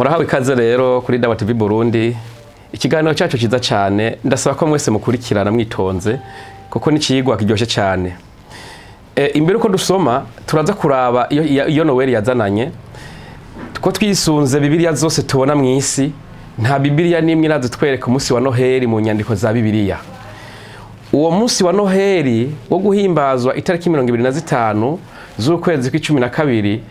Murahawe ikaze rero kuri Dawa TV Burundi. Ikiganiro cyacu cyiza cyane, ndasaba ko mwese mukurikirana mwitonze kuko n'ikigwa kiryoshe cyane. Imbere uko dusoma turaza kuraba iyo Noel yazananye, ko twisunze Bibiliya zose tubona mu isi, nta Bibiliya n'imwe iradutwereka umunsi wa Noheli mu nyandiko za Bibiliya. Uwo munsi wa Noheli wo guhimbazwa itariki 25 z'ukwezi kw'icumi na kabiri,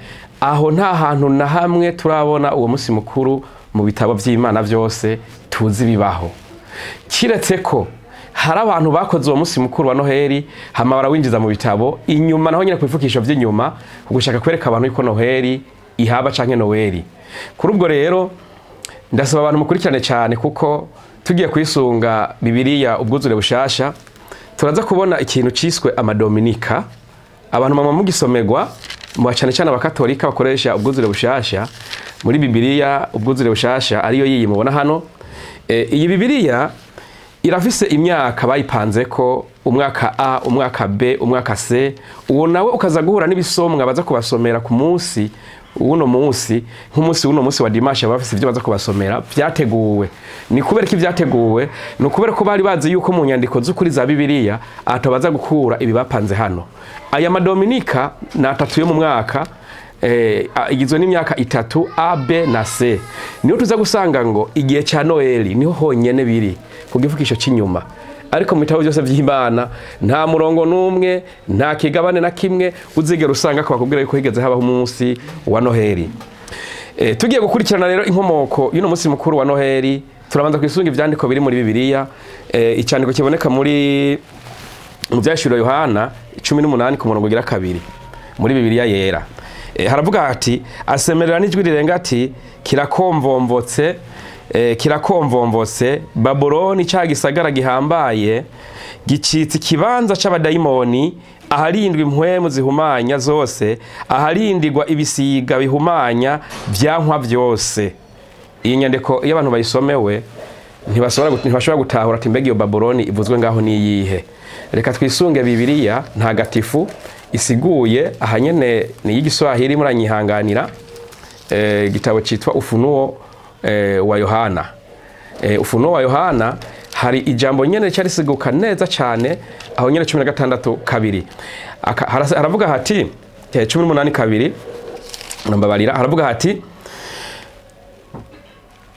aho nta hantu na hamwe turabona uwo munsi mukuru mu bitabo vy'Imana vyose tuzi bibaho. Kiretse ko hari abantu bakoze uwo munsi mukuru wa Noheli hama barawinjiza mu bitabo inyuma, naho nyine kwifukisho vy'inyuma kugushaka kwereka abantu yuko Noheli ihaba canke Noheli. Kuri ubwo rero ndasaba abantu mukurikirane cyane, kuko tugiye kwisunga Bibiliya ubwuzure bushasha turaza kubona ikintu ciswe amadominika. Abantu mama mugisomerwa mu cyane cyane abakatolika bakoresha ubwuzure bushasha muri Bibiliya ubwuzure bushasha ariyo yiyi mubona hano. Iyi Bibiliya irafise imyaka bayipanze ko umwaka A, umwaka B, umwaka C. Uwo nawe ukaza guhura n'ibisomwa baza kubasomera ku munsi uno munsi, nk'umunsi uno munsi wa dimanche bafise ivyo baza kubasomera vyateguwe. Ni kubera ko ivyateguwe, ni kubera ko bari bazi yuko mu nyandiko z'ukuri za Bibiliya atabaza gukura ibi bapanze hano. Aya madominika ni atatu yo mu mwaka, igizwe n'imyaka itatu A, B na C. Niho tuza gusanga ngo igihe ca Noeli niho honyene biri ku gifukisho c'inyuma. Ariko mu bitabo byose vy'Imana nta murongo n'umwe, nta kigabane na kimwe uzigera usanga ko bakubwira yuko higeze habaho umunsi wa Noheli. Tugiye gukurikirana rero inkomoko y'uno munsi mukuru wa Noheli, turabanza kwisunga ivyandiko biri muri Bibiliya. Icandiko kiboneka muri mu Vyahishuriwe Yohana 18 ku murongo ugira kabiri muri Bibiliya yera. Haravuga ati asemerera n'ijwi rirenga ati kirakomvomvotse, kirakomvomvotse Babuloni ca gisagara gihambaye gicitse ikibanza c'abadayimoni, aharindwa impwemu zihumanya zose, aharindirwa ibisiga bihumanya vyankwa vyose. Iyi nyandiko iyo abantu bayisomewe ntibashobora gutahura ati mbega iyo Babuloni ivuzwe ngaho niyihe. Reka twisunge Bibiliya ntagatifu isiguye ahanyene ni y'igiswahili, muranyihanganira. Igitabo citwa Ufunuo wa Yohana. Ufunuo wa Yohana hari ijambo nyene cyari siguka neza cyane aho nyene 16:2. Haravuga hati 18:2, nambabarira, haravuga hati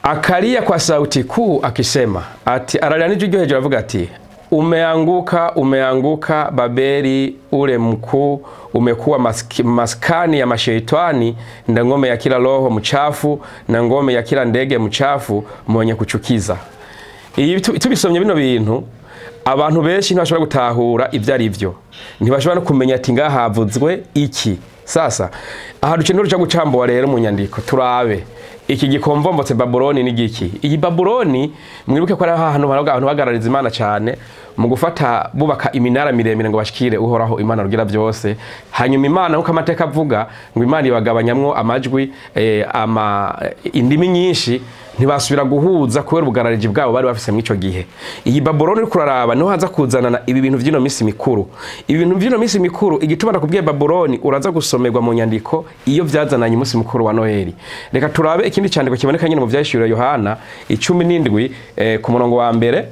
akalia kwa sauti kuu akisema, ati aralia n'ijwi ryo hejuru avuga ati umeanguka, umeanguka Babeli ule mkuu, umekuwa maskani ya mashaitani na ngome ya kila roho mchafu na ngome ya kila ndege mchafu mwenye kuchukiza. Iyi tubisomye bino bintu abantu benshi ntibashobora gutahura ivyo ari byo, ntibashobora no kumenya ati ngahavuzwe iki. Sasa aha dukeneye uruca gucambuwa rero mu nyandiko turabe iki gikomvombotse Babuloni ni giki. Iyi Babuloni mwibuke ko ari ahantu abantu bagarariza Imana cyane mu gufata bubaka iminara miremire ngo bashikire Uhoraho Imana rugira byose. Hanyuma Imana nkuko amateka avuga ngo Imana ibagabanyamwo amajwi, indimi nyinshi, ntibasubira guhuza kubera ubugarariji bwabo bari bafise mw'ico gihe. Iyi Babuloni uri kuraraba niho haza kuzanana ibi bintu vy'ino misi mikuru. Ibi bintu vy'ino misi mikuru igituma nakubwiye Babuloni uraza gusomerwa mu nyandiko iyo vyazananye umunsi mukuru wa Noheli. Reka turabe ikindi candiko kiboneka nyine mu Vyahishuriwe Yohana 17 ku murongo wa mbere.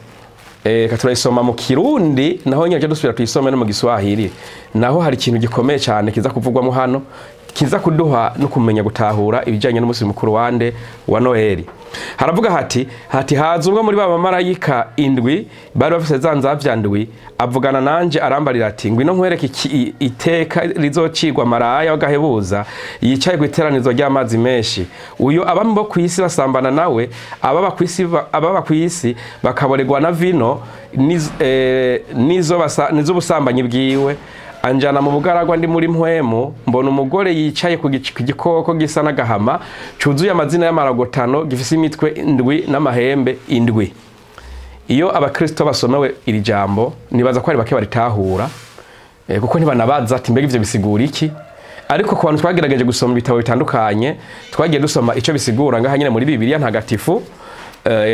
Reka turayisoma mu Kirundi naho nyine dusubira tuyisome no mu Giswahili. Naho hari ikintu gikomeye cyane kiza kuvugwamo hano, kiza kuduha no kumenya gutahura ibijanye n'umunsi mukuru wande wa Noheli. Haravuga hati haza umwe muri ba bamarayika indwi bari bafise za nzavya ndwi, avugana nanje arambarira ati ngwino nkwereke iteka rizocigwa maraya w'agahebuza yicaye ku iteranirizo ry'amazi menshi. Uyo abami bo kw'isi basambana nawe, ababa kw'isi bakaboregwa na vino niz'ubusambanyi bwiwe. Anjana mu bugaragwa ndi muri mpwemu, mbona umugore yicaye ku gikoko gisa n'agahama cuzuye amazina y'amaragotano, gifise imitwe indwi n'amahembe indwi. Iyo abakristo basomewe iri jambo nibaza ko ari bake baritahura, kuko ntibanabaza ati mbega ivyo bisigura iki. Ariko ku bantu twagerageje gusoma ibitabo bitandukanye, twagiye dusoma ico bisigura ngaha nyene muri Bibiliya ntagatifu,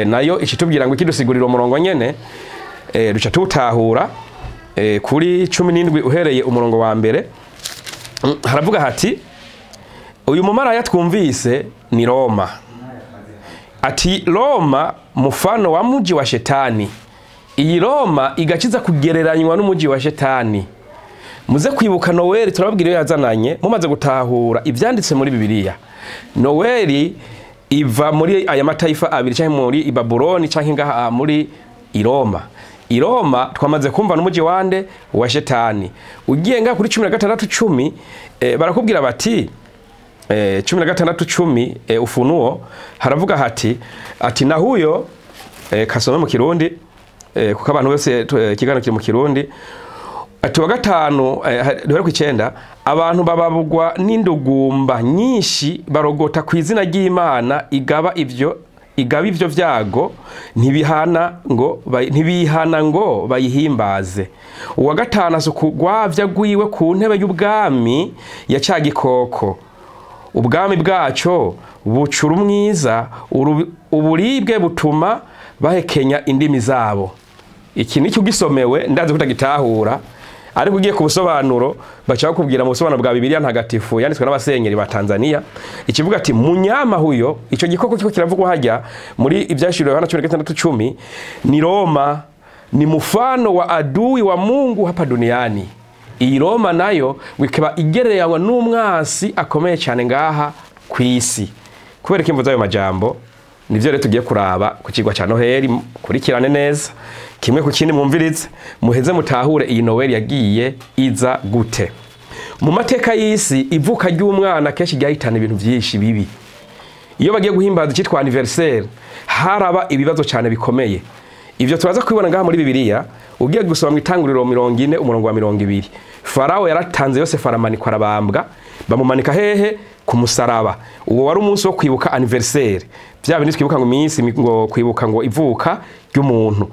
nayo ikitubwira ngo ikidusigurira umurongo nyene, duca tuwutahura. Kuri 17 uhereye umurongo wa mbere, haravuga hati uyu mumaraya twumvise ni Roma. Ati Roma mfano wa mji wa shetani. Iyi Roma igakiza kugereranywa n'umuji wa shetani. Muze kwibuka Noel turababwira iyo yazananye, mumaze gutahura ivyanditse muri Bibiliya. Noel iva muri aya mataifa abiri, canke muri Ibabuloni canke ngaha muri Iroma. Iroma twamaze kumva n'umuji wande wa shetani. Ugiye ngaha kuri 16:10 barakubwira bati 16:10 Ufunuo haravuga hati ati na huyo kasome mu Kirundi kuko abantu bose ikiganiro kiri mu Kirundi. Ati wa gatanu duhere ku 9, abantu bababugwa n'indugumba nyinshi barogota ku izina ry'Imana igaba ivyo vyago, ntibihana ngo bayihimbaze. Uwa gatanu asukugwavya gwiwe ku ntebe y'ubwami ya ca gikoko, ubwami bwaco bucura umwiza, uburibwe butuma bahekenya indimi zabo. Iki nicyo gisomewe ndazi kutagitahura, ariko ugiye ku busobanuro bacha bakubwira mu busobanuro bwa Bibiliya ntagatifu yanditswe n'abasenyeri ba Tanzania, ikivuga ati munyama huyo, ico gikoko kiko kiravugwa hajya muri ivyashiriwe Yohana 16:10 ni Roma, ni mfano wa adui wa Mungu hapa duniani. Iyi Roma nayo ikaba igereranywa n'umwasi akomeye cyane ngaha kwisi. Kubera ko imvuze ayo majambo nivyo rero tugiye kuraba ku kigwa ca Noheli, kurikirane neza kimwe ku kindi, mwumvirize muheze mutahure iyi Noheli yagiye iza gute. Mu mateka y'isi ivuka ry'umwana kenshi ryahitana ibintu byinshi bibi. Iyo bagiye guhimbaza icitwa anniversaire haraba ibibazo cyane bikomeye. Ivyo turaza kubibona ngaha muri Bibiliya. Ugiye gusoma mu Itanguriro 40 umurongo wa 20, Farao yaratanze Yosefu aramanikwa arabambwa, bamumanika hehe? Ku musaraba. Uwo wari umunsi wo kwibuka anniversaire, bya bindi twibuka ngo iminsi ngo kwibuka ngo ivuka ry'umuntu.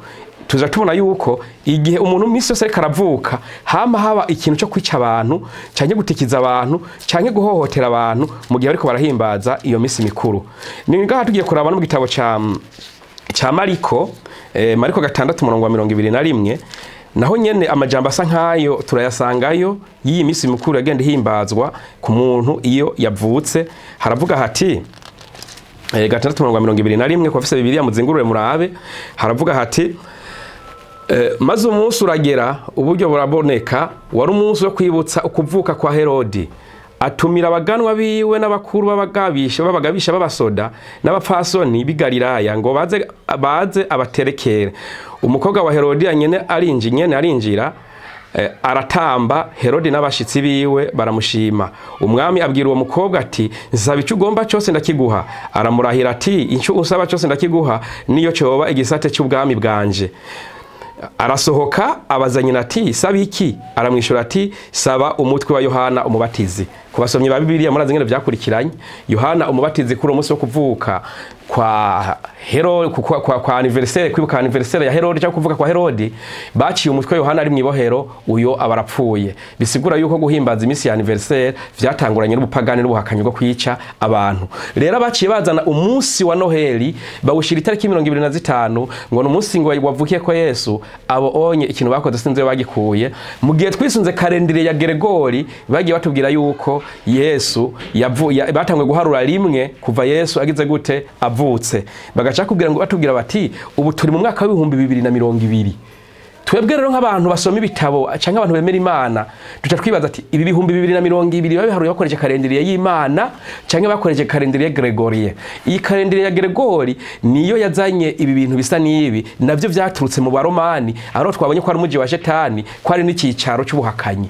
Tuza tubona yuko igihe umuntu iminsi yose ariko aravuka hama haba ikintu cyo kwica abantu canke gutikiza abantu canke guhohotera abantu mu gihe bariko barahimbaza iyo minsi mikuru. Ni ngaha tugiye kuraba no mu gitabo ca Mariko, Mariko 6 umurongo wa 21, naho nyene amajambo asa nkayo turayasangayo y'iyi minsi mikuru yagenda ihimbazwa ku muntu iyo yavutse. Haravuga hati 6 umurongo wa 21, kwa afise Bibiliya muzingurure murabe, haravuga hati maze umunsi uragera uburyo buraboneka, wari umunsi wo kwibutsa ukuvuka kwa Herodi. Atumira abaganwa biwe n'abakuru b'abagabisha b'abasoda n'abapfasoni b'i Galilaya ngo baze abaterekere. Umukobwa wa Herodi nyene arinjira aratamba, Herodi n'abashitsi biwe baramushima. Umwami abwira uwo mukobwa ati nsaba icyo ugomba cyose ndakiguha. Aramurahira ati icyo usaba cyose ndakiguha, niyo cyoba igisate cy'ubwami bwanje. Arasohoka abaza nyina ati saba iki? Aramwishura ati saba umutwe wa Yohana umubatizi. Ku basomyi ba Bibiliya murazi ngene vyakurikiranye. Yohana umubatizi kuri umunsi wo kuvuka kwa Herode, kwa anniversaire, kwibuka anniversaire ya Herode cyangwa kuvuka kwa Herode, baciye umutwe Yohana ari mwibohero, uyo abarapfuye. Bisigura yuko guhimbaza iminsi ya anniversaire vyatanguranye n'ubupagani n'ubuhakanyi bwo kwica abantu. Rero baciye bazana umunsi wa Noheli bawushira itariki 25 ngo n'umunsi ngo wavukiye ko Yesu. Abo onye ikintu bakoze sinzi bagikuye. Mu gihe twisunze kalendire ya Gregori bagiye batubwira yuko Yesu yavuye, batangwe guharura rimwe kuva Yesu agize gute avutse. Bagaca kubwira ngo batubwira bati ubu turi mu mwaka wa 2020. Twebwe rero nk'abantu basoma ibitabo canke abantu bemera Imana duca twibaza ati ibi 2020 babiharuye bakoresheje kalendire y'Imana canke bakoresheje kalendire ya Gregorie. Iyi kalendire ya Gregori niyo yazanye ibi bintu bisa n'ibi, navyo vyaturutse mu Baromani, aho twabonye ko ari umuji wa shetani, ko ari n'icicaro c'ubuhakanyi.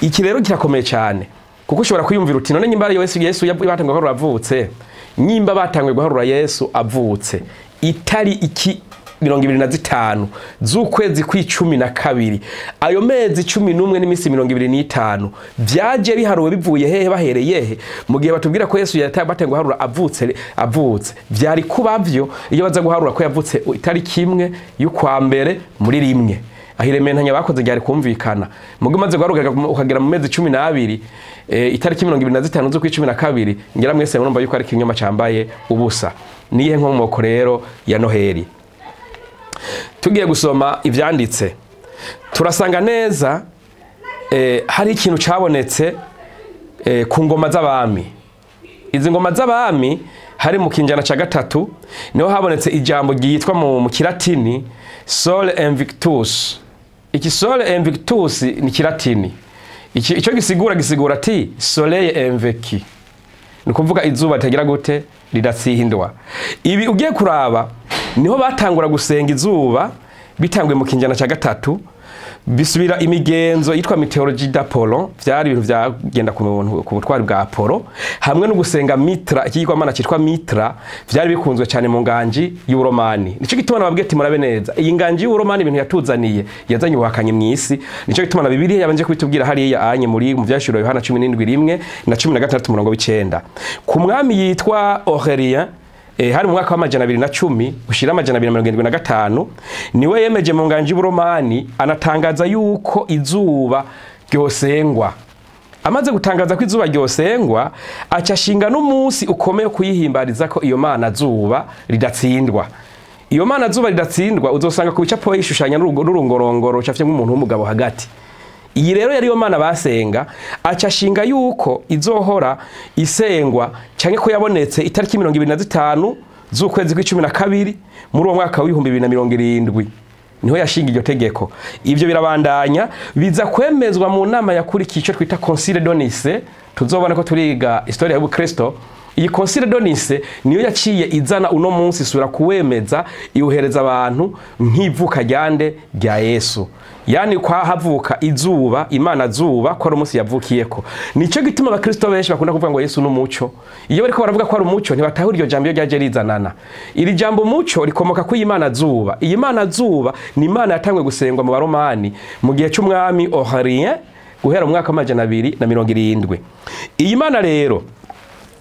Iki rero kirakomeye cyane kuko ushobora kwiyumvira uti none nyimba Yesu batangwe guharura avutse, nyimba batangwe guharura Yesu avutse itari iki 25 z'ukwezi kw'icumi na kabiri, ayo mezi 11 n'iminsi 25 vyaje biharuwe bivuye hehe, bahereye he? Mu gihe batubwira ko Yesu batangwe guharura avutse vyari kubavyo iyo baza guharura ko yavutse itariki imwe y'ukwa mbere muri rimwe. Ahirementanya bakoze ryari kumvikana. Mugo maze guharuka ukagera mu mezi 12 itariki 25 z'ukwa 12, ngira mwese murumva yuko ari kinyoma cambaye ubusa. Niye nkomoko rero ya Noheli. Tugiye gusoma ivyanditse turasanga neza hari ikintu cabonetse ku ngoma z'abami. Izi ngoma z'abami hari mu kinjana ca gatatu, niho habonetse ijambo ryitwa mu Kilatini Sol Invictus. Iki Sol Invictus ni Kilatini. Ico gisigura ati Soleil invaincu. Ni kuvuga izuba ritagira gute, ridatsindwa. Ibi ugiye kuraba niho batangura gusenga izuba bitanguye mu kinjana ca gatatu, bisubira imigenzo yitwa mythologie d'Apollon, vyari ibintu vyagenda ku butwari bwa Apollo, hamwe no gusenga Mitra, ikigwamana citwa Mitra, vyari bikunzwe cyane mu nganji y'Uburomani. Nico gituma nababwiye ati murabe neza, iyi nganji y'Uburomani ibintu yatuzaniye, yazanye ubuhakanyi mw'isi. Nico gituma na Bibiliya yabanje kubitubwira hariya anye muri mu vyashuro Yohana 17:1 na 16 umurongo w'icenda. Ku mwami yitwa Aurélien, hari mu mwaka wa 210 ushira 275, niwe yemeje mu nganji y'Uburomani anatangaza yuko izuba ryosengwa. Amaze gutangaza ko izuba ryosengwa, aca ashinga n'umunsi ukomeye kuyihimbariza ko iyo mana zuba ridatsindwa. Iyo mana zuba ridatsindwa uzosanga ku bicapo yishushanya n'urungorongoro rucafye nk'umuntu w'umugabo hagati. Iyi rero yari yo mana basenga, aca ashinga yuko izohora isengwa canke ko yabonetse itariki 25 z'ukwezi kw'icumi na kabiri muri uwo mwaka w'ibihumbi bibiri na mirongo irindwi. Niho yashinga iryo tegeko. Ivyo birabandanya biza kwemezwa mu nama yakurikiye ico twita Concile de Nice. Tuzobona ko turiga historia y'Ubukristo. Iyi Concile de Nice niyo yaciye izana uno munsi isubira kuwemeza, iwuhereza abantu nk'ivuka ryande rya Yesu. Yani kwa havuka izuba, Imana zuba, ko ari umunsi yavukiyeko. Nico gituma abakristo benshi bakunda kuvuga ngo Yesu n'umuco. Iyo bariko baravuga ko ari umuco, ntibatahura iryo jambo iyo ryaje rizanana. Iri jambo umuco rikomoka ku Imana zuba. Iyi Imana zuba ni Imana yatangwe gusengwa mu Baromani mu gihe c'umwami Aurélien guhera mu mwaka wa 270. Iyi Mana rero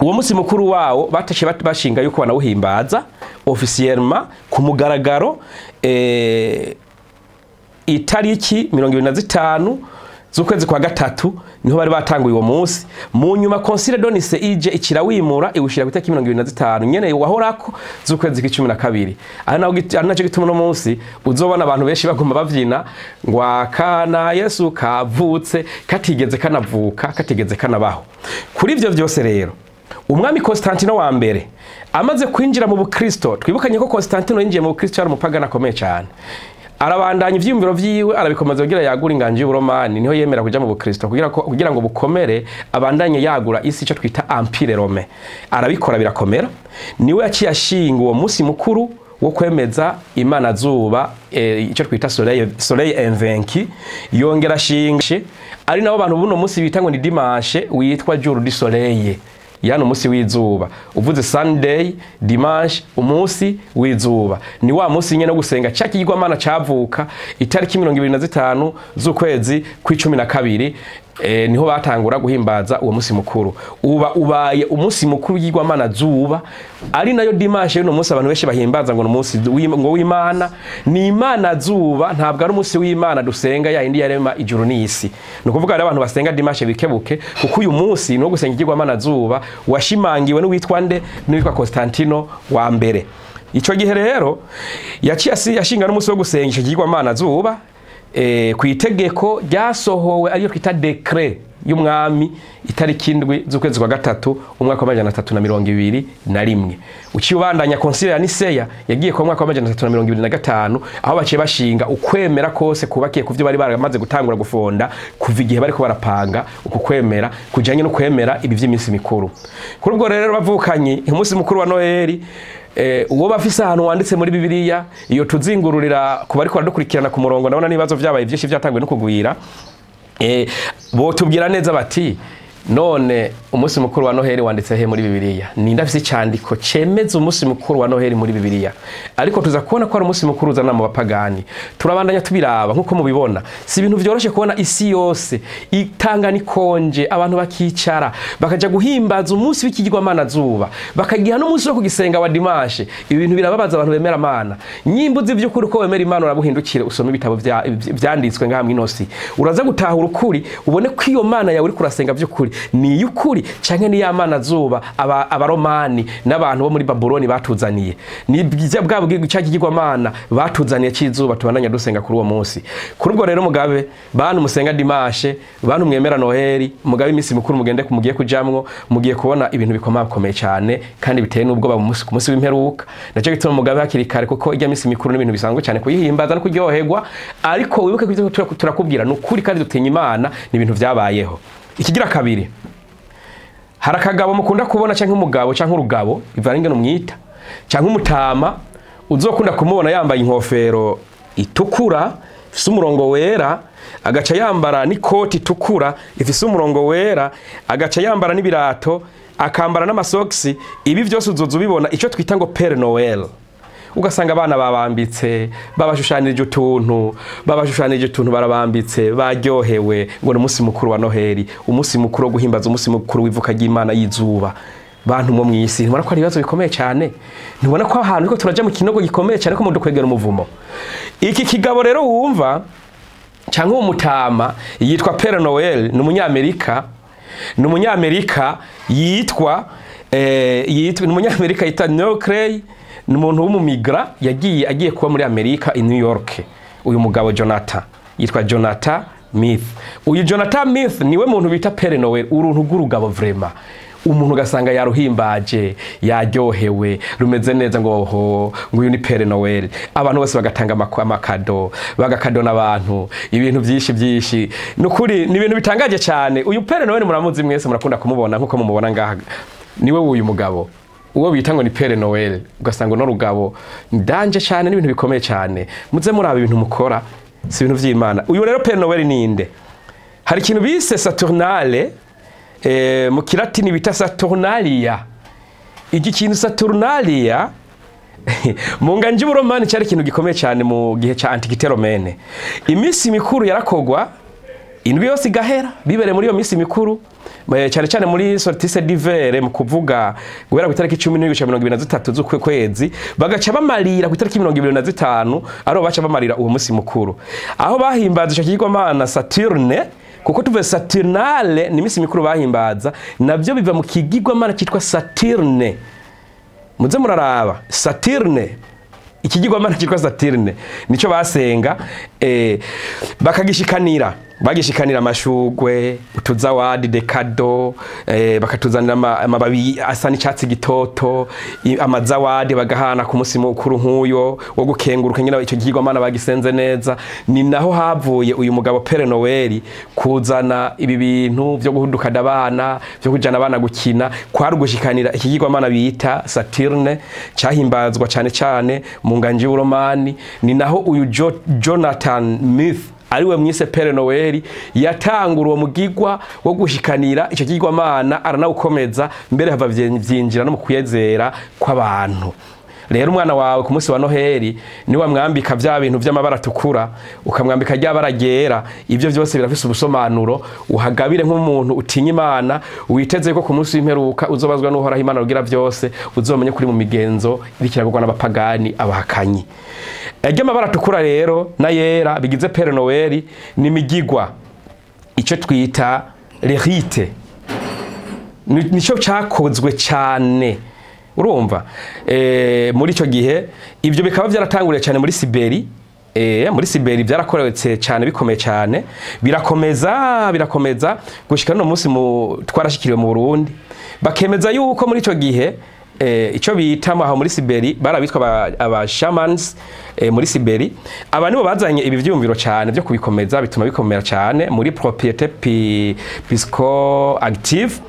uwo munsi mukuru wawo batashe bashinga yuko banawuhimbaza officiellement ku mugaragaro, itariki 25 z'ukwezi kwa gatatu niho bari batanguye uwo munsi. Mu nyuma Concile de Nice ije ikirawimura iwushira ku itariki 25 nyene wahorako z'ukwezi kw'icumi na kabiri. Ari naco gituma uno munsi uzobona abantu benshi baguma bavyina ngo akana Yesu kavutse, katigeze kanavuka, katigeze kanabaho. Kuri ivyo vyose rero umwami Constantino wa mbere amaze kwinjira mu Bukristo, twibukanye ko Constantino yinjiye mu Bukristo ari umupagani akomeye cyane. Arabandanya ivyiyumviro vyiwe arabikomeza kugira yagura inganji y'Uburomani, niho yemera kuja mu Bukristo kugira ngo bukomere, abandanye yagura isi ico twita Empire Romain. Arabikora birakomera. Niwe yaciye ashinga uwo munsi mukuru wo kwemeza Imana zuba, ico twita Soleil invaincu, yongera ashinga ari nabo bantu buno munsi bita ngo ni dimanche witwa jour du soleil. Yani umunsi w'izuba. Uvuze Sunday, dimanche, umunsi w'izuba. Ni wa munsi nyene wo gusenga ca kigwamana cavuka itariki 25 z'ukwezi kw'icumi na kabiri, niho batangura guhimbaza uwo munsi mukuru. Uba ubaye umunsi mukuru w'igwamana zuba, ari nayo dimanche y'uno munsi abantu benshi bahimbaza ngo n'umunsi ngo w'Imana. Ni Imana zuba, ntabwo ari umunsi w'Imana dusenga ya indi yarema ijuru n'isi. Ni ukuvuga rero abantu basenga dimanche bikebuke, kuko uyu munsi no gusenga igwamana zuba washimangiwe n'uwitwa nde? N'uwitwa Constantino wa mbere. Ico gihe rero yaciye yashinga n'umunsi wo gusenga ico kigwamana zuba, ku itegeko ryasohowe ariyo twita decret y'umwami itariki 7 z'ukwezi kwa gatatu umwaka wa 321. Uciye ubandanya Concile ya Niceya yagiye ku mwaka wa 325, aho baciye bashinga ukwemera kose kubakiye kuvyo bari baramaze gutangura gufonda kuva igihe bariko barapanga uku kwemera kujanye no kwemera ibi vy'iminsi mikuru. Kuri ubwo rero bavukanye umunsi mukuru wa Noheli, uwo bafise ahantu wanditse muri Bibiliya, iyo tuzingururira ku bariko baradukurikirana ku murongo, ndabona n'ibibazo vyabaye byinshi byatanguye no kugwira. Bo tubwira neza bati none umunsi mukuru wa Noheli wanditse he muri Bibiliya? Ni ndafise icandiko cemeza umunsi mukuru wa Noheli muri Bibiliya. Ariko tuza kubona ko ari umunsi mukuru uzana mu bapagani. Turabandanya tubiraba nkuko mubibona. Si ibintu vyoroshe kubona isi yose itanga nikonje, abantu bakicara bakaja guhimbaza umunsi w'ikigirwamana zuba, bakagiha n'umunsi wo kugisenga wa dimanche. Ibi bintu birababaza abantu bemera Imana. Nyimbuzi vy'ukuri ko wemera Imana urabuhindukire usome ibitabo vyanditswe ngaha mw'inosi. Uraza gutahura ukuri, ubone ko iyo Mana yawe uri kurasenga vy'ukuri Ni y'ukuri canke ni y'amana zuba abaromani n'abantu bo muri Babuloni batuzaniye? Ni bwa bwigwi cya kigirwamana batuzaniye c'izuba tubandanya dusenga kuri uwo munsi. Kuri ubwo rero mugabe, bantu musenga dimanche, bantu mwemera Noheli, mugabe iminsi mikuru mugende kumugiye kujamwo, mugiye kubona ibintu bikomakomeye cyane kandi biteye n'ubwoba mu munsi ku munsi w'imperuka. Naco gituma mugabe hakiri kare, kuko ijya minsi mikuru n'ibintu bisanzwe cyane kuyihimbaza no kuryoherwa, ariko wibuke ko ivyo turakubwira ni ukuri kandi dutinya Imana, ni ibintu vyabayeho. Ikigira kabiri, hari akagabo mukunda kubona canke umugabo canke urugabo, ivana ingene umwita, canke umutama uzokunda kumubona yambaye inkofero itukura ifise umurongo wera, agaca yambara n'ikoti itukura ifise umurongo wera, agaca yambara n'ibirato, akambara n'amasogisi. Ibi vyose uzoza ubibona ico twita ngo Père Noël. Ugasanga abana babambitse, babashushanirije utuntu, barabambitse, baryohewe ngo ni umunsi mukuru wa Noheli, umunsi mukuru wo guhimbaza umunsi mukuru w'ivuka ry'Imana y'izuba. Bantu mwo mw'isi, ntibona ko ari ibibazo bikomeye cyane? Ntibona ko ahantu ko turaja mu kinogo gikomeye cyane ko mudukwegera umuvumo? Iki kigabo rero wumva cyangwa umutama yitwa Père Noël, ni umunyamerika, ni umunyamerika yitwa ni umunyamerika yitwa Noel Clay, ni umuntu w'umumigra yagiye agiye kuba muri Amerika i New York. Uyu mugabo Jonathan yitwa Jonathan Smith. Uyu Jonathan Smith niwe muntu bita Père Noël, uruntu rw'urugabo vraiment. Umuntu ugasanga yaruhimbaje, yaryohewe, rumeze neza ngo ho, ngo uyu ni Père Noël. Abantu bose bagatanga amakado, bagakadona abantu, ibintu byinshi byinshi. Nukuri ni ibintu bitangaje cyane. Uyu Père Noël muramuzi mwese, murakunda kumubona nkuko mumubona ngaha. Niwe uyu mugabo uwo bita ngo ni Père Noël, ugasanga no rugabo ni danje cyane, n'ibintu bikomeye cyane. Muze muraba ibintu mukora, si ibintu vy'Imana. Uyu rero Père Noël ninde? Hari ikintu bise Saturnale, mu kilatini bita Saturnalia. Iki kintu Saturnalia mu nganje y'Uburomani cyari ikintu gikomeye cyane mu gihe ca Antiquité romaine. Iminsi mikuru yarakogwa indwi yose igahera bibere muri iyo minsi mikuru, cyane cyane muri solstice d'hiver, mu kuvuga guhera ku itariki 10 gushika 23 z'ukwezi, bagaca bamarira ku itariki 25, ariho baca bamarira uwo munsi mukuru, aho bahimbaza ico kigirwamana Saturne. Kuko tuve Saturnale ni minsi mikuru bahimbaza, navyo biva mu kigirwamana cyitwa Saturne. Muze muraraba Saturne, ikigirwamana cyitwa Saturne nico basenga, bakagishikanira, bagishikanira amashugwe, utuzawadi de cadeau, bakatuzanira amababi asa n'icyatsi gitoto, amazawadi bagahana ku munsi mukuru nk'uyo wo gukenguruka nyine icyo kigirwamana bagisenze neza. Ni naho havuye uyu mugabo Père Noël kuzana ibi bintu byo guhudukana abana, byo kujana abana gukina, kwari gushikanira ikigirwamana bita Saturne cyahimbazwa cyane cyane mu nganje y'Uburomani. Ni naho uyu Jonathan Smith ariwe mwise Père Noël yatangura uwo mugigwa wo gushikanira icyo kigirwamana, aranawukomeza mbere hava vyinjira no mu kuyezera kw'abantu. Rero umwana wawe ku munsi wa Noheli ni wamwambika vya bintu vy'amabara atukura, ukamwambika rya bara ryera, ivyo vyose birafise ubusomanuro. Uhagabire nk'umuntu utinya Imana, witeze ko ku munsi w'imperuka uzobazwa n'Uhoraho Imana rugira vyose, uzomenye kuri mu migenzo irikiragurwa n'abapagani abahakanyi. Arya mabara atukura rero n'ayera bigize Père Noël ni migigwa, ico twita les rites, nico cakozwe cyane. Urumva muri ico gihe ivyo bikaba vyaratanguriye cyane muri Siberi, muri Siberi byarakoretse cyane bikomeye cyane, birakomeza gushika no munsi twarashikiriwe mu Burundi. Bakemeza yuko muri ico gihe ico bita aho muri Siberi barabitwa aba shamans, muri Siberi aba nibo bazanye ibi vyumviro cyane byo kubikomeza, bituma bikomera cyane muri propriété psychoactive.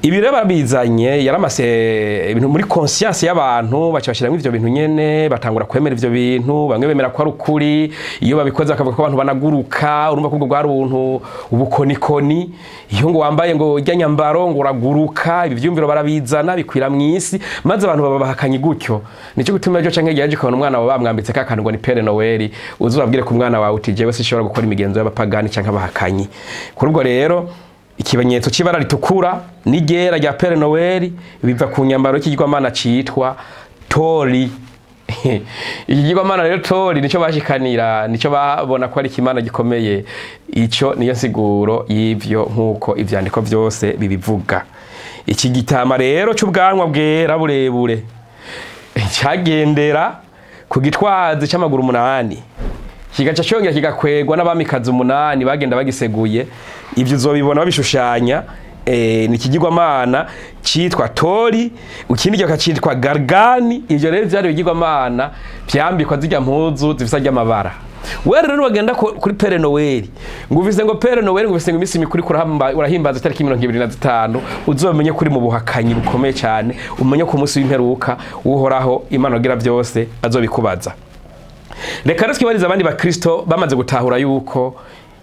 Ibi rero barabizanye, yaramase ibintu muri conscience y'abantu, baca bashiramwo ivyo bintu nyene, batangura kwemera ivyo bintu, bamwe bemera ko ari ukuri, iyo babikoze bakavuga ko abantu banaguruka. Urumva ko ubwo bwari ubuntu ubukonikoni, iyo ngo wambaye ngo irya nyambaro ngo uraguruka, ibi vyumviro barabizana bikwira mw'isi, maze abantu baba bahakanye gutyo. Nico gituma ejo canke yaje ukabona umwana wawe bamwambitse ka kantu ngo ni Père Noël, uzubabwire ku mwana wawe uti jewe sinshobora gukora imigenzo y'abapagani canke abahakanyi. Kuri ubwo rero ikimenyetso c'ibara ritukura n'iryera rya Père Noël biva ku nyambaro y'ikigirwamana citwa Tori. Ikigirwamana rero Tori nico bashikanira, nico babona ko ari ikimana gikomeye. Ico niyo nsiguro y'ivyo nkuko ivyandiko vyose bibivuga. Iki gitama rero c'ubwanwa bwera burebure cyagendera ku gitwazi c'amaguru 8, kigaca cyongera kigakwegwa n'abamikazi 8 bagenda bagiseguye. Ivyo uzobibona babishushanya. Ni ikigirwamana citwa Tori, ikindi kikacitwa Gargani. Ivyo rero vyari ibigirwamana vyambikwa zirya mpuzu zifise ry'amabara. Wewe rero bagenda kuri Père Noël, ngo uvise ngo Père Noël, ngo uvise ngo imisi mikuru urahimbaza itariki 25, uzomenye kuri mu buhakanyi bukomeye cyane, umenye ko umunsi w'imperuka Uhoraho Imana agira byose azobikubaza. Reka rero twibarize abandi bakristo bamaze gutahura yuko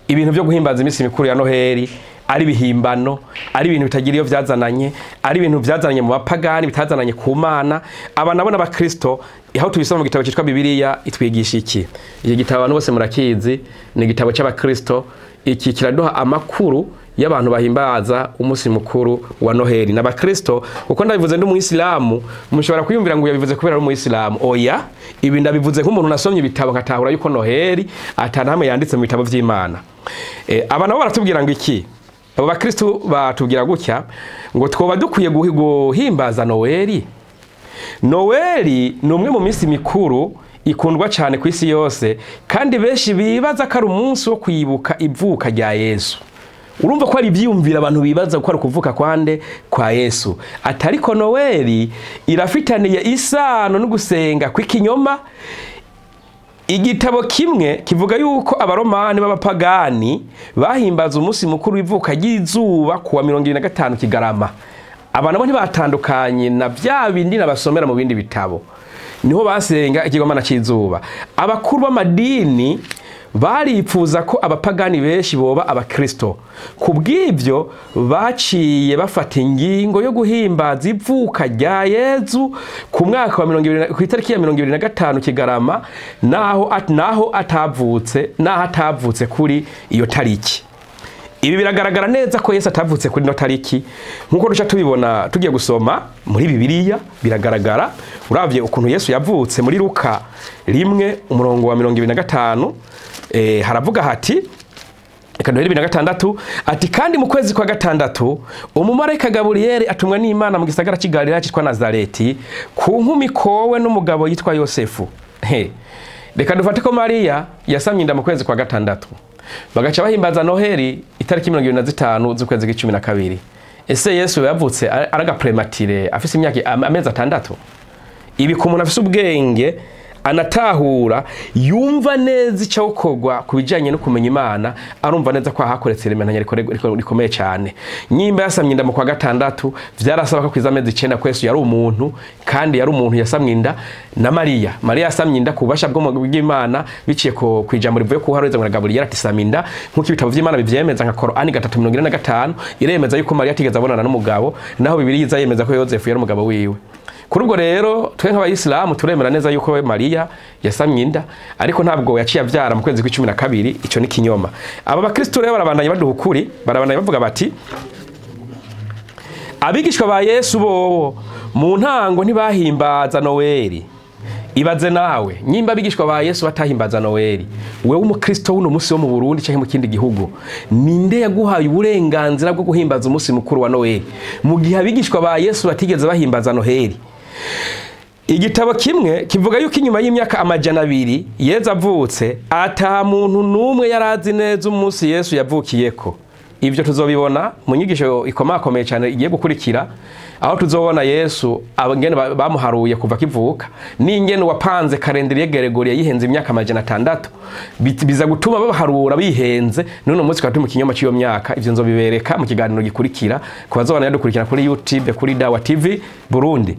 ibintu byo guhimbaza imisi mikuru ya Noheli ari bihimbano, ari ibintu bitagira iyo vyazananye, ari ibintu vyazananye mu bapagani bitazananye ku Mana. Aba nabo n'abakristo, aho tubisoma mu gitabo cyitwa Bibiliya itwigisha iki? Iki gitabo abantu bose murakizi, ni igitabo cy'abakristo. Iki kiraduha amakuru y'abantu bahimbaza umunsi mukuru wa Noheli n'abakristo. Kuko ndabivuze ndi umuyisilamu, mushobora kwiyumvira ngo yabivuze kubera ari umuyisilamu. Oya, ibi ndabivuze nk'umuntu nasomye ibitabo nkatahura yuko Noheli atanahamwe yanditse mu bitabo vy'Imana. Aba nabo baratubwira ngo iki? Abo bakristo batubwira gutya ngo twoba dukwiye guhimbaza Noheli. Noheli ni umwe mu minsi mikuru ikundwa cyane ku isi yose, kandi benshi bibaza ko ari umunsi wo kwibuka ivuka rya Yesu. Urumva ko ari ivyiyumvira abantu bibaza ko ari ukuvuka kwande kwa Yesu. Atariko Noheli irafitaniye isano no gusenga kw'ikinyoma. Igitabo kimwe kivuga yuko abaromani b'abapagani bahimbaza umunsi mukuru w'ivuka ry'izuba kuwa 25 Kigarama. Aba nabo ntibatandukanye na vya bindi nabasomera mu bindi bitabo. Niho basenga ikigomana c'izuba. Abakuru b'amadini baripfuza ko abapagani benshi boba abakristo. Kubw'ivyo baciye bafata ingingo yo guhimbaza ivuka rya Yezu ku mwaka wa 20 ku itariki ya 25 Kigarama, naho atavutse kuri iyo tariki. Ibi biragaragara neza ko Yesu atavutse kuri no tariki, nkuko duca tubibona tugiye gusoma muri Bibiliya. Biragaragara uravye ukuntu Yesu yavutse muri Luka 1 umurongo wa 25, haravuga hati, reka duhere 26, ati kandi mu kwezi kwa gatandatu umumarayika Gaburiyeli atumwa n'Imana mu gisagara cy'i Galilaya cyitwa Nazareti ku nkumi kowe n'umugabo yitwa Yosefu. Reka dufate ko Mariya yasamye inda mu kwezi kwa gatandatu, bagaca bahimbaza Noheli itariki 25 z'ukwezi kw'icumi na kabiri. Ese Yesu yavutse aragaprematire afise imyaka amezi 6? Ibi ku muntu afise ubwenge anatahura yumva neza icyokorwa ku bijanye no kumenya Imana, arumva neza ko ahakoretse irementanya rikomeye cyane. Nyimba yasamye inda mu kwa gatandatu, vyarasaba ko kwiza amezi 9 ko Yesu yari umuntu, kandi yari umuntu yasamye inda na Mariya. Mariya yasamye inda ku bubasha bw'Imana biciye ko kwijambo rivuye ku Uhoraho ngo Gaburiyeli ati samye inda, nkuko ibitabo vy'Imana bivyemeza nka Korani 3:45 iremeza yuko Mariya atigeze abonana n'umugabo, naho Bibiliya iza yemeza ko Yozefu yari umugabo wiwe. Kuri ubwo rero twe nk'abayisilamu turemera neza yuko Mariya yasamye inda, ariko ntabwo yaciye avyara mu kwezi kw'icumi na kabiri. Ico ni kinyoma. Aba bakristo rero barabandanya baduha ukuri, barabandanya bavuga bati abigishwa ba Yesu bobo mu ntango ntibahimbaza Noheli. Ibaze nawe, nyimba abigishwa ba Yesu batahimbaza Noheli, wewe umukristo w'uno munsi wo mu Burundi canke mu kindi gihugu, ninde yaguhaye uburenganzira bwo guhimbaza umunsi mukuru wa Noheli mu gihe abigishwa ba Yesu batigeze bahimbaza Noheli? Igitabo kimwe kivuga yuko inyuma y'imyaka 200 Yezu avutse, ata muntu numwe yarazi neza umunsi Yesu yavukiyeko. Ivyo tuzobibona mu nyigisho ikomakomeye cyane igiye gukurikira, aho tuzobona Yesu abangene bamuharuye kuva kivuka, n'ingene wapanze kalendari Gregoria yihenze imyaka 600, biza gutuma babaharura bihenze. None umunsi kwa mu kinyoma cy'iyo myaka. Ivyo nzobibereka mu kiganiro gikurikira ku bazobana yadukurikira kuri YouTube kuri Dawa TV Burundi.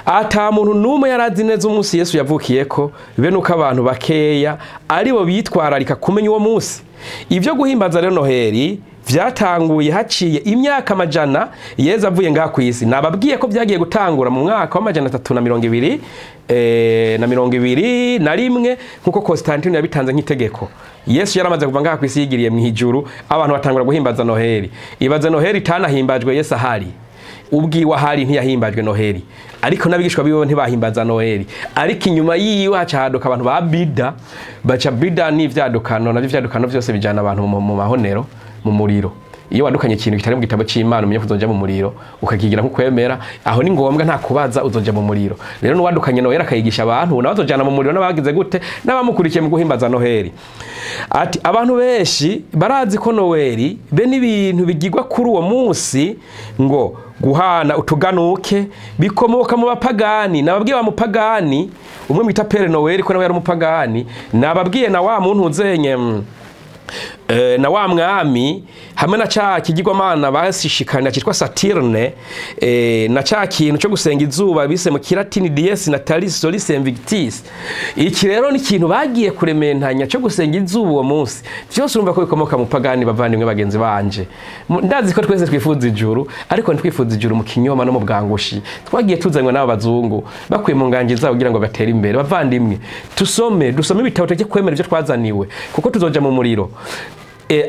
Ata muntu numwe yarazi neza umunsi Yesu yavukiyeko, be nuko abantu bakeya aribo bitwararika kumenya uwo munsi. Ivyo guhimbaza rero Noheli vyatanguye haciye imyaka 100 Yezu avuye ngaha ku isi. Nababwiye ko vyagiye gutangura mu mwaka wa 321 nkuko Constantine yabitanze nk'itegeko. Yesu yaramaze kuva ngaha ku isi yigiriye mu ijuru, abantu batangura guhimbaza Noheli. Ibaze Noheli itanahimbajwe Yesu ahari. Ubwiwe ahari ntiyahimbajwe Noheli, ariko n'abigishwa biwe ntibahimbaza Noheli. Ariko inyuma yiwe haca haduka abantu ba bida, baca bida n'ivyadukano, navyo ivyadukano vyose bijana abantu mu mahonero, mu muriro. Iyo wadukanye ikintu kitari mu gitabo c'Imana, umenye ko uzoja mu muriro, ukakigira nk'ukwemera, aho ni ngombwa nta kubaza, uzoja mu muriro. Rero n'uwadukanye Noheli akayigisha abantu, nawe azojana mu muriro n'abagize gute, n'abamukurikiye mu guhimbaza Noheli. Ati abantu benshi barazi ko Noheli be n'ibintu bigirwa kuri uwo munsi ngo guhana utuganuke bikomoka mu bapagani. Nababwiye wa mupagani umwe mwita Père Noel ko nawe yari umupagani, nababwiye na wa muntu uzenye na wa mwami hamwe na ca kigirwamana basishikana cyitwa Saturne, na ca kintu cyo gusenga izuba bise mu Kilatini Dies Natalis Solis Invictus. Iki rero ni ikintu bagiye kurementanya cyo gusenga izuba uwo munsi. Vyose urumva ko bikomoka mu pagani. Bavandimwe bagenzi banje, ndazi ko twese twifuza ijuru, ariko ntitwifuza ijuru mu kinyoma no mu bwangushi twagiye tuzanywe n'aba bazungu bakuye mu nganji zabo kugira ngo batere imbere. Bavandimwe, dusome ibitabo, tujye kwemera ivyo twazaniwe, kuko tuzoja mu muriro.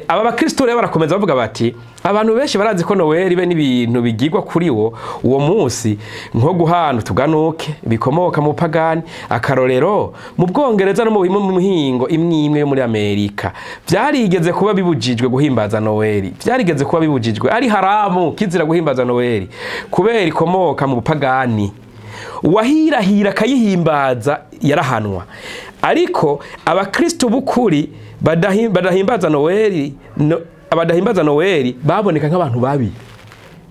Aba bakristo rero barakomeza bavuga bati abantu benshi barazi ko Noheli be n'ibintu bigirwa kuri wo uwo munsi nko guhana utuganuke bikomoka mu pagani. Akarorero, mu Bwongereza no mu mihingo imwe imwe yo muri Amerika vyarigeze kuba bibujijwe guhimbaza Noheli, vyarigeze kuba bibujijwe, ari haramu, kizira guhimbaza Noheli kubera ikomoka mu pagani. Uwahirahira akayihimbaza yarahanwa. Ariko abakristo b'ukuri badahimbaza Noheli no, abadahimbaza Noheli baboneka nk'abantu babi,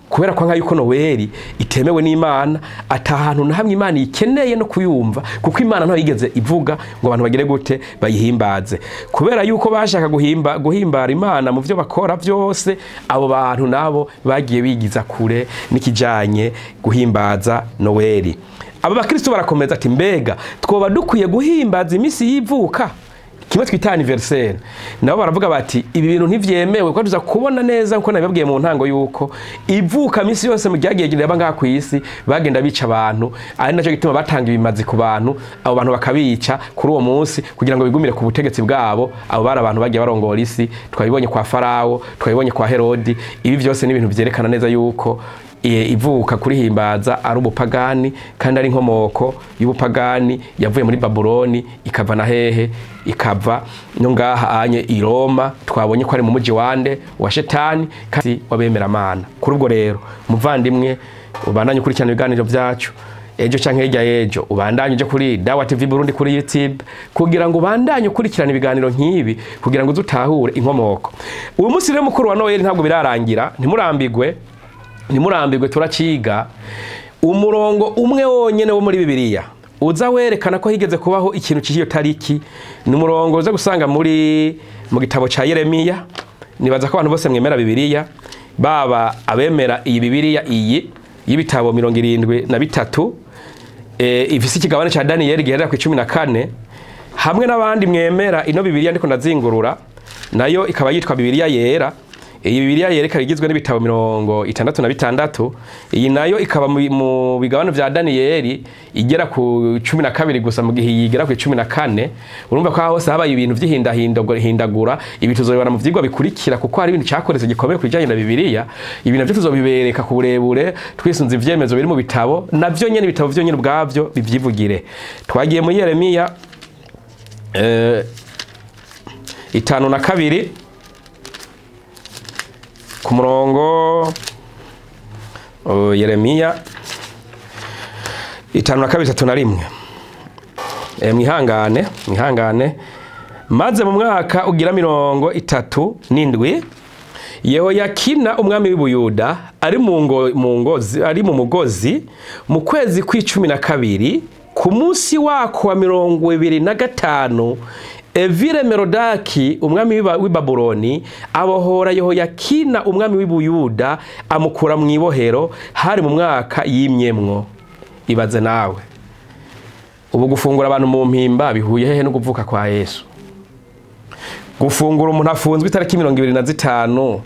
kubera ko nka yuko Noheli itemewe n'Imana, atahantu na hamwe Imana ikeneye no kuyumva, kuko Imana ntaho yigeze ivuga ngo abantu bagire gute bayihimbaze. Kubera yuko bashaka guhimbara Imana mu byo bakora byose, abo bantu nabo bagiye bigiza kure n'ikijanye guhimbaza Noheli. Aba bakristo barakomeza ati mbega twoba dukwiye guhimbaza imisi y'ivuka, kimwe twita anniversaire? Nabo baravuga bati ibi bintu ntivyemewe, kuko tuza kubona neza nkuko nabibabwiye mu ntango yuko ivuka misi yose mu ryagiye riraba ngaha ku isi bagenda bica abantu, ari naco gituma batanga ibimazi ku bantu, abo bantu bakabica kuri uwo munsi kugira ngo bigumire ku butegetsi bwabo. Abo bari abantu bagiye barongora isi, twabibonye kwa Farao, twabibonye kwa Herodi. Ibi byose ni ibintu vyerekana neza yuko ivuka kurihimbaza ari ubupagani, kandi ari inkomoko y'ubupagani yavuye muri Babuloni, ikava na hehe, ikava no ngaha anye i Roma. Twabonye ko ari mu muji wande wa Shetani kandi wabemera Imana. Kuri ubwo rero, muvandimwe, ubandanye ukurikirana ibiganiro byacu, ejo canke hirya y'ejo ubandanye uje kuri Dawa TV Burundi kuri YouTube kugira ngo ubandanye ukurikirana ibiganiro nk'ibi, kugira ngo uzutahure inkomoko. Uyu munsi rero mukuru wa Noel ntabwo birarangira, ntimurambigwe, ntimurambirwe, turaciga umurongo umwe wonyene wo muri Bibiliya uza werekana ko higeze kubaho ikintu cy'iyo tariki. Ni umurongo uza gusanga muri mu gitabo ca Yeremiya. Nibaza ko abantu bose mwemera Bibiliya, baba abemera iyi Bibiliya iyi y'ibitabo 73, ifise ikigabane ca Daniyeli giherera ku 14, hamwe n'abandi mwemera ino Bibiliya ndiko ndazingurura, nayo ikaba yitwa Bibiliya yera. Iyi Bibiliya yereka igizwe n'ibitabo 66. Iyi nayo ikaba mu bigabano vya Daniyeli igera ku 12 gusa, mu gihe yigera ku 14. Urumva ko hose habaye ibintu vy'ihindahindagura. Ibi tuzobibona mu vyigwa bikurikira, kuko hari ibintu cyakoretse gikomeye kujyanye na Bibiliya. Ibi navyo tuzobibereka ku burebure twisunze ivyemezo biri mu bitabo, navyo nyene ibitabo vyo nyene ubwavyo bivyivugire. Twagiye muri Yeremiya 52 ku murongo, Yeremiya 52 31. Mwihangane, mwihangane. Maze mu mwaka ugira 37, Yehoyakina umwami w'Ubuyuda ari mu ngozi, ari mu mugozi, mu kwezi kw'icumi na kabiri, ku munsi wako wa 25, Evile Merodaki umwami w'i Babuloni abohora Yehoyakina umwami w'Ubuyuda, amukura mu ibohero. Hari mu mwaka yimyemwo. Ibaze nawe, ubu gufungura abantu mu mpimba bihuye hehe no kuvuka kwa Yesu? Gufungura umuntu afunzwe itariki 25,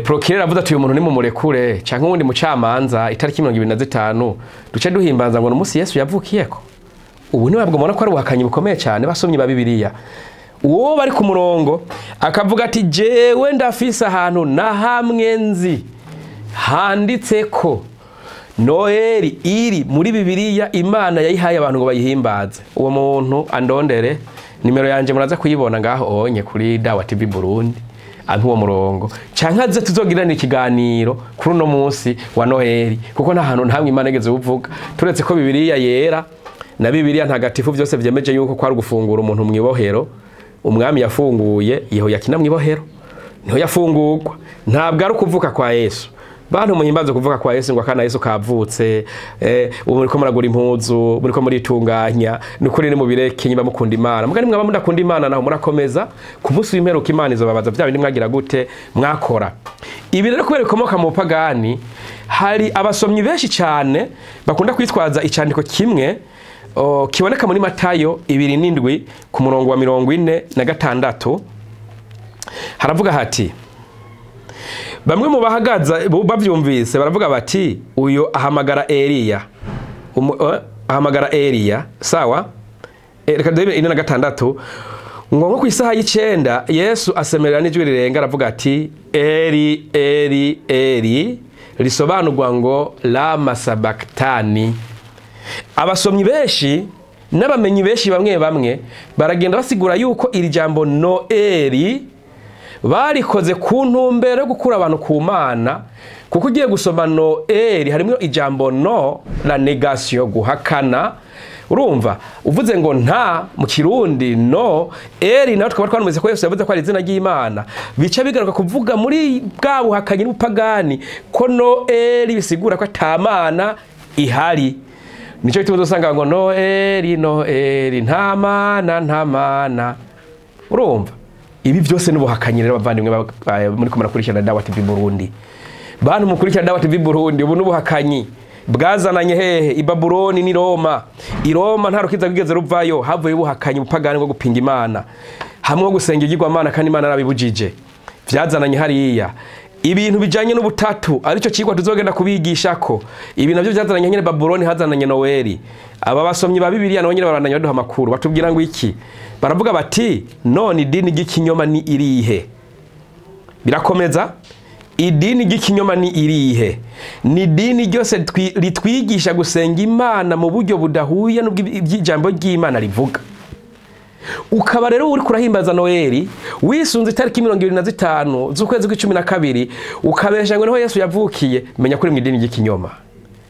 procureur avuze ati uyu muntu ni mumurekure, canke uwundi mucamanza itariki 25, duce duhimbaza ngo n'umunsi Yesu yavukiyeko? Ubu nibabwo mubona ko ari ubuhakanyi bukomeye cyane, basomyi ba Bibiliya. Uwo bari ku murongo akavuga ati jewe ndafise ahantu na hamwe nzi Handitse ko Noeli iri muri Bibiliya, Imana yayihaye abantu ngo bayihimbaze. Uwo muntu andondere, nimero yanje muraza kuyibona ngaho onye kuri Dawa TV Burundi, ampe uwo murongo canke aze tuzogirana ikiganiro kuri uno munsi wa Noeli, kuko nta hantu ntamwe Imana igeze uvuga, turetse ko Bibiliya yera na Bibiliya ntagatifu vyose vyemeje yuko kwari gufungura umuntu mwibohero. Umwami yafunguye Yehoyakina mwibohero, niho yafungurwa. Ntabwo ari ukuvuka kwa Yesu. Bantu muhimbaze kuvuka kwa Yesu ngo akana Yesu kavutse, ubu muriko muragura impuzu, muriko muritunganya, nukuri ni mubireke nyimba mukunda Imana. Mugani mwaba mudakunda Imana naho murakomeza, ku munsi w'imperuka Imana izobabaza vya bindi mwagira gute mwakora. Ibi rero kubera bikomoka mu bupagani, hari abasomyi benshi cyane bakunda kwitwaza icandiko kimwe kiboneka muri Matayo 27 ku murongo wa 46. Haravuga hati, bamwe mu bahagaza bavyumvise baravuga bati uyo ahamagara Eliya, ahamagara Eliya. Sawa, reka duhebe 46. Ngo nko ku isaha y'icenda Yesu asemerera n'ijwi rirenga aravuga ati Eli Eli Eli, risobanurwa ngo lama sabaktani. Abasomyi benshi n'abamenyi benshi bamwe bamwe baragenda basigura yuko iri jambo Noeli barikoze ku ntumbero yo gukura abantu ku Mana, kuko ugiye gusoma Noeli harimo ijambo no la negation, guhakana. Urumva uvuze ngo nta mu Kirundi no Eli, nawe tukaba twanumvise ko Yesu yavuze ko ari izina ry'Imana, bica bigaruka kuvuga muri bwa buhakanyi n'ubupagani ko Noeli bisigura ko atamana ihari. Nico gituma uzosanga ngo Noeli Noeli nta mana nta mana. Urumva ibi byose n'ubuhakanyi rero bavandimwe muri ko murakurikirana Dawa TV Burundi. Bantu mukurikirana Dawa TV Burundi, ubu n'ubuhakanyi bwazananye hehe? I Babuloni ni Roma. I Roma nta rukiza rwigeze ruvayo, havuye ubuhakanyi ubupagani bwo gupinga Imana hamwe gusenga igirwamana kandi Imana yarabibujije. Vyazananye hariya ibintu bijanye n'ubutatu, arico cigwa tuzogenda kubigishako. Ibi navyo vyazananye nyene Babuloni, hazananye Noeli. Aba basomyi ba Bibiliya nabo nyene barabandanya baduha amakuru, batubwira ngo iki? Baravuga bati none idini ry'ikinyoma ni irihe? Birakomeza, idini ry'ikinyoma ni irihe? Ni idini ryose ritwigisha gusenga Imana mu buryo budahuye n'ubw'ijambo ry'Imana rivuga. Ukaba rero uri kurahimbaza Noeli wisunze itariki 25 z'ukwezi kw'icumi na kabiri, ukabesha ngo niho Yesu yavukiye, menya ko uri mu idini ry'ikinyoma.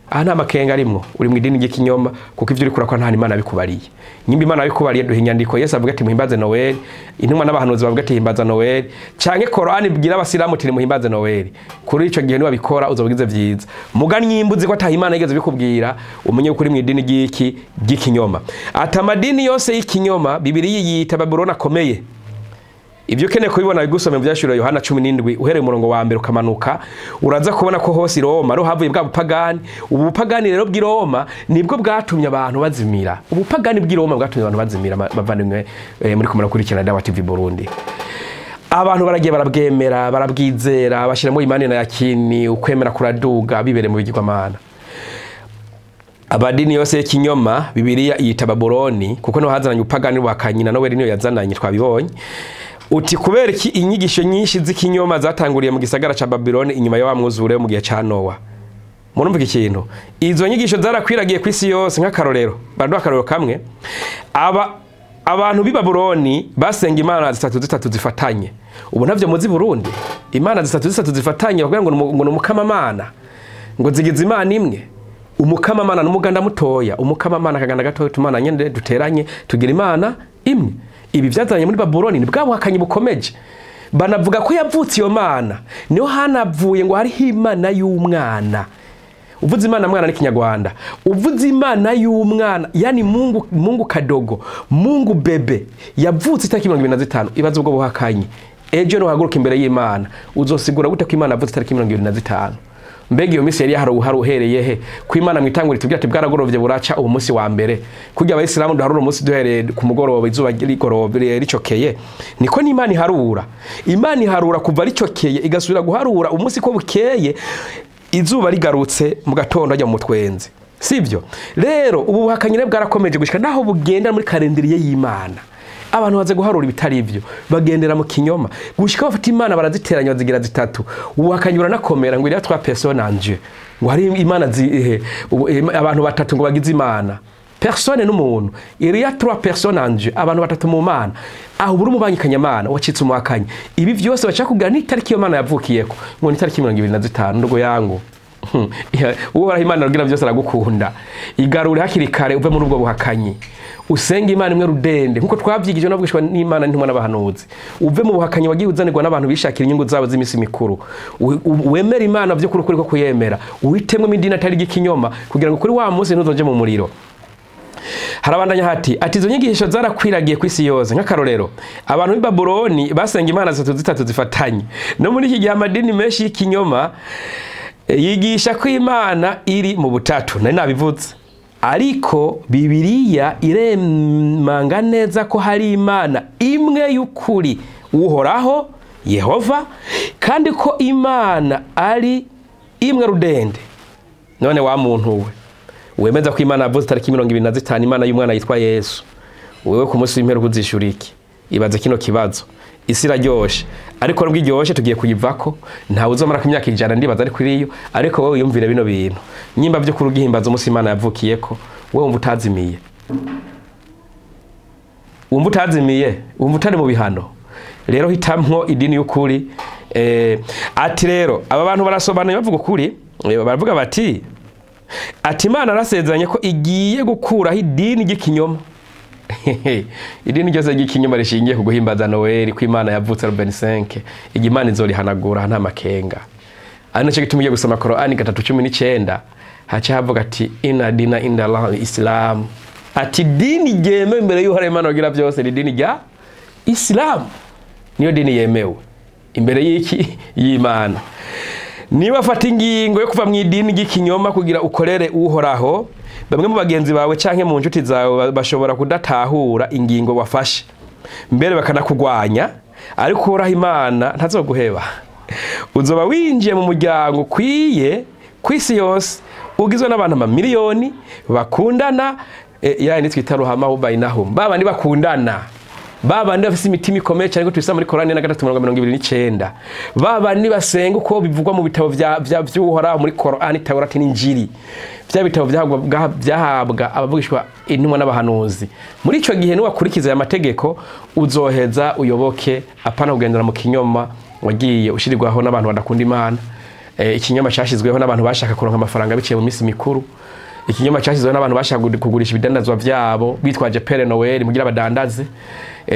Aha nta makenga arimwo, uri mu idini ry'ikinyoma, kuko ivyo uri kurakora nta Imana bikubariye. Nyimba Imana bikubariye duha inyandiko Yesu avuga ati muhimbaze Noeli, intumwa n'abahanuzi bavuga ati himbaza Noeli, canke Korani ibwira abasilamu ati muhimbaze Noeli. Kuri ico gihe niwabikora uzobugize vyiza. Muga nyimbuzi ko ataha Imana yigeze bikubwira, umenye ko uri mu idini ry'iki ry'ikinyoma. Ati amadini yose y'ikinyoma Bibiliya yita Babuloni akomeye. Ibyo ukeneye kubibona bigusome mu Vyashuro Yohana 17 uhereye umurongo wa mbere ukamanuka, uraza kubona ko hose Roma ro havuye bwa bupagani. Ubu bupagani rero bw'i Roma nibwo bwatumye abantu bazimira. Ubupagani bw'i Roma bwatumye abantu bazimira, bavandimwe muri ko murakurikirana Dawa TV Burundi. Abantu baragiye barabwemera, barabwizera, bashiramo imani na yakini, ukwemera kuraduga bibere mu bigirwamana. Abadini yose y'ikinyoma Bibiliya yita Babuloni, kuko no hazananye upagani bwakanyina Noeli niyo yazananye, twabibonye. Uti kubera iki inyigisho nyinshi z'ikinyoma zatanguriye mu gisagara ca Babyloni inyuma ya wa mwuzure mu gihe ca Nowa? Murumva ikintu, izo nyigisho zarakwiragiye ku isi yose. Nk'akarorero, baduha akarorero kamwe, abantu b'i Babuloni basenga imana zitatu zitatu zifatanye. Ubu ntavyo muzi Burundi, imana zitatu zitatu zifatanye bakugira ngo ni umukamamana, ngo zigize imana imwe. Umukamamana n'umuganda mutoya, umukamamana akaganda gatoya, tumana nyende duteranye tugira imana imwe. Ibi vyazanye muri Babuloni ni bwa buhakanyi bukomeje. Banavuga ko yavutse iyo mana, niho hanavuye ngo hariho imana y'umwana. Uvuze imana mwana ni Kinyarwanda, uvuze imana y'umwana yani Mungu, Mungu kadogo, Mungu bebe yavutse itariki 25. Ibaze ubwo buhakanyi. Ejo no haguruka imbere y'Imana uzosigura gute ko Imana yavutse itariki 25? Mbega iyo misi yari yaharuha uhereye he? Ko Imana mwitangura itubwira ati bwaragorovye buraca uwo munsi wa mbere, kurya abayisilamu duharura umunsi duhereye ku mugoroba izuba rigorovye ricokeye, niko n'Imana iharura. Imana iharura kuva ricokeye igasubira guharura umunsi ko bukeye izuba rigarutse mu gatondo ajya mu mutwenzi. Sivyo? Rero ubu buhakanyi bwarakomeje gushika naho bugenda muri kalendiriye y'Imana. Abantu baze guharura ibitari ivyo, bagendera mu kinyoma gushika bafata Imana baraziteranya bazigira zitatu. Uwakanyura nakomera ngo iriya trois personnes en Dieu, ngo hari Imana abantu batatu ngo bagize Imana. Personne n'umuntu, il y a trois personnes en Dieu, abantu batatu mu Mana. Aho buri umubangikanya Mana wacitse umuhakanyi. Ibi vyose baca kugira ni itariki iyo Mana yavukiyeko, ngo ni itariki 25 ndugo yangu. Uhoraho Imana rugira byose aragukunda. Igarure hakiri kare uve muri ubwo buhakanyi. Usenge Imana imwe rudende nkuko twavyigije nabwishwa n'Imana n'intumwa n'abahanuzi. Uve mu buhakanyi wagiye uzanirwa n'abantu bishakira inyungu zabo z'imisi mikuru. Wemere Imana vyo kuri ko kuyemera. Uhitemwe imidini atari ikinyoma kugira ngo kuri wa munsi ntuzoje mu muriro. Harabandanya hati ati izo nyigisho zarakwiragiye kwisi yose. Nk'akarorero, abantu b'i Babuloni basenga imana zitatu zitatu zifatanye. No muri iki gihe amadini menshi y'ikinyoma yigisha ko Imana iri mu butatu. Nari nabivuze. Ariko Bibiliya iremanga neza ko hari Imana imwe y'ukuri, Uhoraho Yehova, kandi ko Imana ari imwe rudende. None wa muntu we wemeza ko Imana yavuze tariki 25 Imana y'umwana yitwa Yesu, wewe ku munsi w'imperuka uzishura iki? Ibaze kino kibazo. Isi iraryoshe, ariko nubwo iryoshe tugiye kuyivako. Ntawe uzomara ku myaka 100 ndibaza ariko iriyo. Ariko wowe wiyumvire bino bintu nyimba byo kurugihimbaza umunsi Imana yavukiyeko, wewe wumva utazimiye, wumva utazimiye, wumva utari mu bihano. Rero hitamwo idini y'ukuri. Ati rero aba bantu barasobanuye bavuga ukuri, baravuga bati ati Imana arasezeranye ko igiye gukuraho idini ry'ikinyoma. Idini ryose ry'ikinyoma rishingiye ku guhimbaza Noel, ko Imana yavutse 25, igi Imana izorihanagura nta makenga. Ari naco gituma ugiye gusoma Korani 3:19 haca havuga ati inna dina inda Allah Islam, ati dini ryemewe imbere y'Uhoraho Imana ugira byose ni dini rya Islam, niyo dini yemewe imbere y'iki y'Imana. Niba fata ingingo yo kuva mu idini ry'ikinyoma kugira ukorere Uhoraho, bamwe mu bagenzi bawe canke mu ncuti zawe bashobora kudatahura ingingo wafashe, mbere bakanakugwanya, ariko Uhoraho Imana ntazoguheba. Uzoba winjiye mu muryango ukwiye kwisi yose ugizwe n'abantu amamiliyoni bakundana, yani twita ruhama bainahum, babandi bakundana, babandi bafise imitima ikomeye cyane ko tubisa muri Korani na 3:29, babandi basenga uko bivugwa mu bitabo vya vy'Uhoraho muri Korani, Taurati n'Injili, vya bitabo byahabwa abavugishwa intumwa n'abahanuzi. Muri ico gihe niwakurikiza aya mategeko uzoheza uyoboke, apana kugendera mu kinyoma wagiye ushirirwaho n'abantu badakunda Imana. Ikinyoma cyashizweho n'abantu bashaka kuronka amafaranga biciye mu minsi mikuru. Ikinyoma cyashizweho n'abantu bashaka kugurisha ibidandazwa vyabo bitwaje Père Noël mugira badandaze,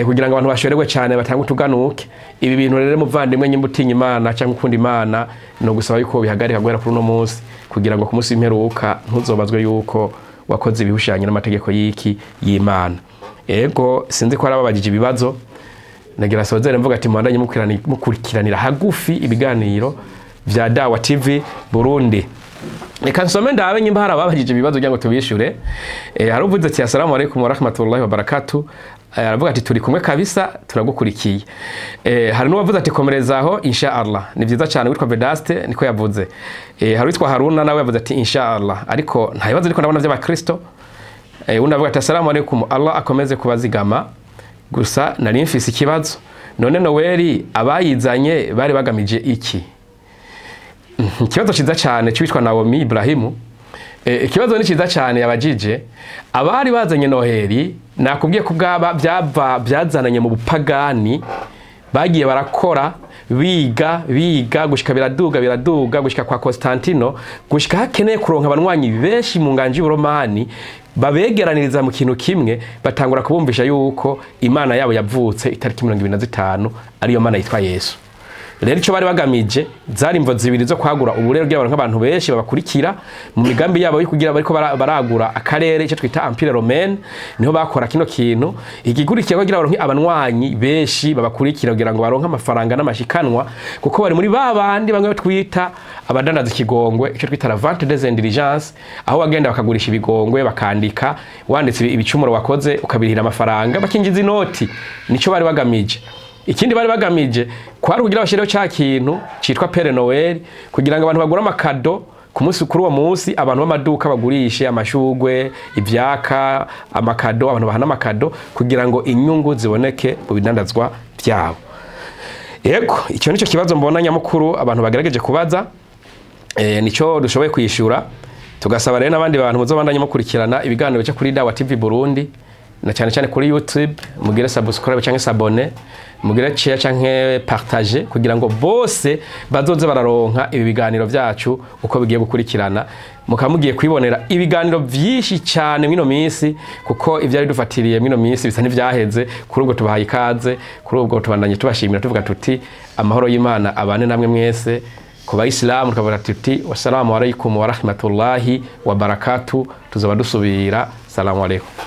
kugira ngo abantu bashorerwe cyane batange utuganuke. Ibi bintu rero muvandimwe nyimba utinya Imana cyangwa ukunda Imana, no gusaba yuko bihagarika guhera kuri uno munsi, kugira ngo ku munsi w'imperuka ntuzobazwe yuko wakoze ibihushanye n'amategeko y'iki y'Imana. Ego sinzi ko arababajije ibibazo, nagira sozere mvuga ati mwandanye mukurikiranira hagufi ibiganiro vya Dawa TV Burundi. Reka nsome ndabe nyimba hari ababajije ibibazo kugira ngo tubishure. Hari uvuze ati assalamu alaikum wa rahmatullahi wa barakatuh. Aravuga ati turi kumwe kabisa turagukurikiye. Hari n'uwavuze ati komerezaho insha Allah. Ni vyiza cyane, witwa Vedaste niko yavuze. Hari witwa Haruna nawe yavuze ati insha Allah, ariko nta bibazo ariko ndabona by'abakristo. Undi avuga ati assalamu alaikum, Allah akomeze kubazigama, gusa nari mfise ikibazo. None Noel abayizanye bari bagamije iki? Ikibazo ciza cyane cyitwa Naomi Ibrahimu. Ikibazo ni ciza cyane yabajije. Abari bazanye Noheli nakubwiye ko bwaba byava byazananye mu bupagani, bagiye barakora biga gushika biraduga gushika kwa Constantino, gushika hakeneye kuronka abanywanyi benshi mu nganje y'Uburomani, babegeraniriza mu kintu kimwe, batangura kubumvisha yuko Imana yabo yavutse itariki 25 ariyo Mana yitwa Yesu. Rero ico bari bagamije zari imvo zibiri zo kwagura uburero bw'abantu nk'abantu benshi babakurikira mu migambi yabo yo kugira bariko baragura akarere icyo twita Empire Romaine, niho bakora kino kintu igigurikiye kugira baronke abanwanyi benshi babakurikira kugira ngo baronke amafaranga n'amashikanwa, kuko bari muri babandi bamwe twita abadandaza ikigongwe, icyo twita la vente des indulgences, aho bagenda bakagurisha ibigongwe bakandika wanditse ibicumuro wakoze ukabirihira amafaranga bakinjiza inoti. Nico bari bagamije. Ikindi bari bagamije kwari kugira bashireho ca kintu citwa Père Noël kugira ngo abantu bagura amakado Ku munsi, kuri uwo munsi, abantu b'amaduka bagurishe amashugwe, ivyaka, amakado, abantu bahana amakado kugira ngo inyungu ziboneke mu bidandazwa byabo. Yego, icyo nicyo kibazo mbona nyamukuru abantu bagerageje kubaza, nico dushoboye kwishura. Tugasaba rero n'abandi bantu muzobandanye mukurikirana ibiganiro bica kuri Dawa TV Burundi, na cyane cyane kuri YouTube, mugire subscribe canke s'abonner, mugire share canke partage, kugira ngo bose bazoze bararonka ibi biganiro vyacu uko bigiye gukurikirana. Mukaba mugiye kwibonera ibiganiro vyinshi cyane mwino minsi, kuko ivyari dufatiriye mwino minsi bisa n'ivyaheze. Kuri ubwo tubahaye ikaze, kuri ubwo tubandanye tubashimira, tuvuga tuti amahoro y'Imana abane namwe mwese. Ku bayisilamu tukavuga tuti wassalamu alaikum warahmatullahi wabarakatu. Tuzoba dusubira. Salamu alaikum.